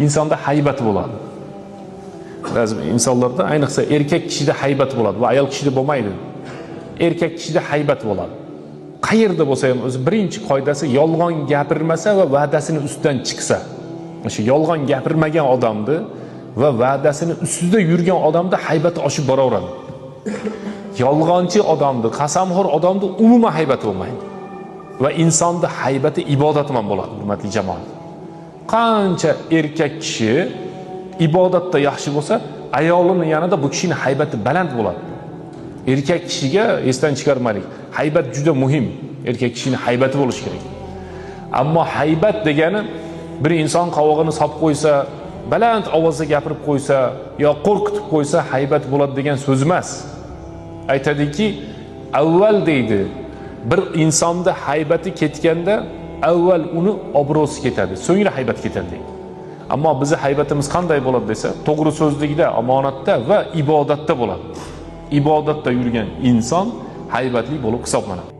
Insonda haybat bo'ladi. Ba'zi insonlarda, ayniqsa erkak kishida haybat bo'ladi. Bu ayol kishida bo'lmaydi. Erkak kishida haybat bo'ladi. Qayerda bo'lsa ham o'zi birinchi qoidasi yolg'on gapirmasa va va'dasini ustidan chiqsa. O'sha yolg'on gapirmagan odamni va va'dasini ustida yurgan odamda haybati oshib boraveradi. Yolg'onchi odamni, qasamxo'r odamni umuman haybati bo'lmaydi. Va insonni haybati ibodat bilan bo'ladi, hurmatli jamoat. Qancha erkak kishi ibodatda yaxshi bo'lsa, ayolini yanida bu kishini haybati baland bo'ladi. Erkak kishiga esdan chiqarmaylik, haybat juda muhim. Erkak kishini haybati bo'lishi kerak. Ammo haybat degani bir inson qovog'ini solib qo'ysa, baland ovozda gapirib qo'ysa yo qo'rqitib qo'ysa haybat bo'ladi degan so'z emas. Aytadiki, avval deydi, bir insonda haybati ketganda avval uni obro'si ketadi, so'ngra haybat ketadi deydi. Ammo bizni haybatimiz qanday bo'ladi desa, to'g'ri so'zlikda, omonatda va ibodatda bo'ladi. Ibodatda yurgan inson haybatli bo'lib hisoblanadi.